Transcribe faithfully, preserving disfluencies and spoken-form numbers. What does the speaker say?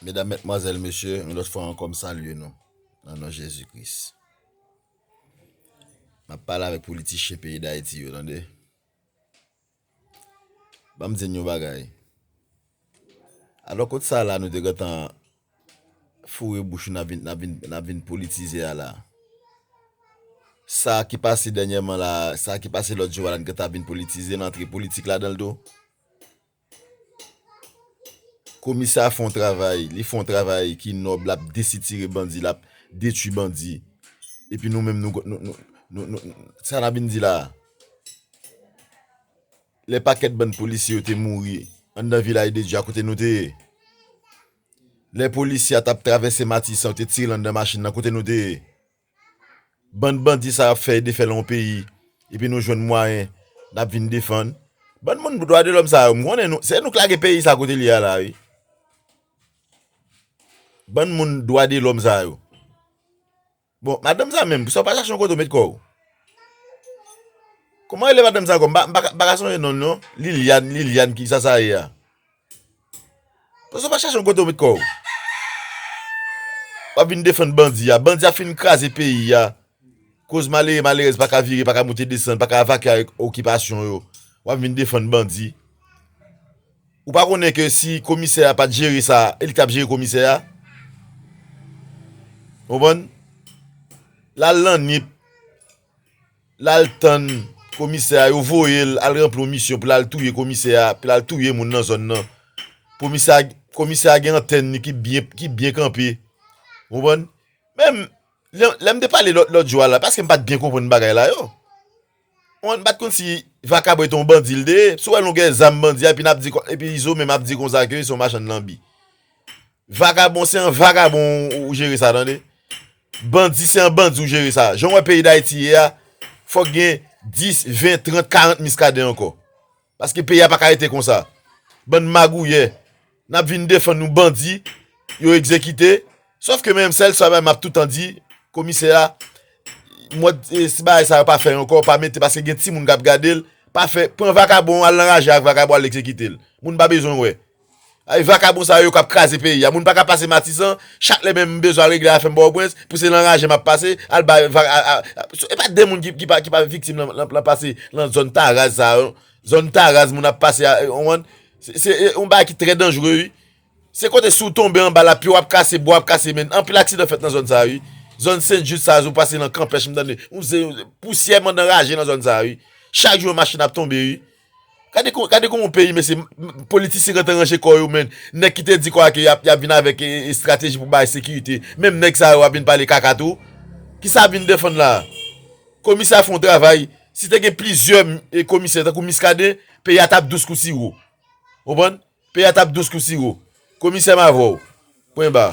Medam, madmwazèl, mesye, yon lòt fwa ankò, m salye nou nan non Jezi Kris. M ap pale avèk politichen peyi Dayiti yo, tande. Ban m di n yon bagay. Alò, kot sa la nou te gentan foure bouch nou, n ap vin, n ap vin, n ap vin politize a la. Sa ki pase dènyèman la, sa ki pase lòt jou a la, n gentan vin politize, n antre politik ladan l tou. Komisè a fè yon travay, li fè yon travay ki nòb, l ap desitire bandi, l ap detwi bandi. Epi nou menm, nou, nou, nou, nou, nou, sa n ap vin di la a? Lè pakèt bann polisye yo te mouri anndan Vilaj de Dye a, kote nou te ye? Lè polisye a t ap travèse Matisan, yo te tire l anndan machin nan, kote nou te ye? Bann bandi sa yo ap fè e defè nan yon peyi, epi nou jwenn mwayen, n ap vin defann. Bann moun dwa de lòm sa yo, m konnen nou, se nou k lage peyi sa kote l ye a la, wi. Bann moun dwa de lòm sa yo. Bon, madanm sa menm, poukisa w pa chache yon kote w met kò w? Kòman rele madanm sa ankò? M pa, m pa, m pa ka sonje non l non. Liliane, Liliane, ki sa sa ye a? Poukisa w pa chache yon kote w met kò w? W ap vin defann bandi a. Bandi a fin kraze peyi a. Koz malere, malerèz pa ka vire, pa ka moute desann, pa ka evakye ak okipasyon yo. W ap vin defann bandi. Ou pa konnen ke si komisè a pa t jere sa, e li t ap jere komisè a? Konprann? L al nan Nip, l al tann komisè a, yo voye l al ranpli yon misyon pou l al touye komisè a, pou l al touye moun nan zòn nan. Komisè a, komisè a gen antèn li ki byen, ki byen kanpe. Konprann? Menm lè, lè m te pale lòt, lòt jou a la, paske m pa t byen konprann bagay la yo. Mwen, m pa t konn si vakabon te yon bandi l te ye. Si w wè l, yon gen zam bandi a, epi n ap di kon-, epi Izo menm ap di konsa ke se yon machann lanbi. Vakabon, se an vakabon ou, ou jere sa, tande. Bandi, se an bandi ou jere sa. Jan w wè peyi Dayiti ye a, fòk gen dis, ven, trant, karant Miskaden ankò. Paske peyi a pa ka rete konsa. Bann magouyè. N ap vin defann nou bandi, yo egzekite. Sòf ke menm sèl sa m ap toutan di, komisè a, mwen, e, si bagay sa yo pa fè ankò, pa mete, paske gen timoun k ap gade l, pa fè, pran vakabon, al nan raje ak vakabon, al egzekite l. Moun pa bezwen wè. Ay, vakabon sa yo k ap kraze peyi a. Moun pa ka pase Matisan, chak lè menm m bezwen al regle afè m Pòtoprens, pou se nan raje m ap pase, al bay va-, a, a, a, e pa de moun ki, ki pa, ki pa viktim nan, nan, nan pase nan zòn Taraz sa yo. Zòn Taraz, moun ap pase a, e, konprann? Se, se, e, yon bagay ki trè danjere, wi. Se kote si w tonbe anba la, pye w ap kase, bwa ap kase, men anpil aksidan fèt nan zòn sa, wi. Zòn Sent Jid sa, ou pase nan Kanpèch, m tande, ou se pousyè mandan raje nan zòn sa, wi. Chak jou, yon machin ap tonbe, wi. Gade kon-, gade kòman yon peyi, mesye, m-, m-, politisyen gentan ranje kò yo, men nèg ki te di kò a ke y ap, y ap vin avèk, e, e, estrateji pou bay sekirite, menm nèg sa yo ap vin pale kaka tou. Kisa ap vin defann la? Komisè a fè yon travay. Si te gen plizyè, e, komisè tankou Miskaden, peyi a t ap dous kou siwo. Konprann? Peyi a t ap dous kou siwo. Komisè m avè w. Pwen ba.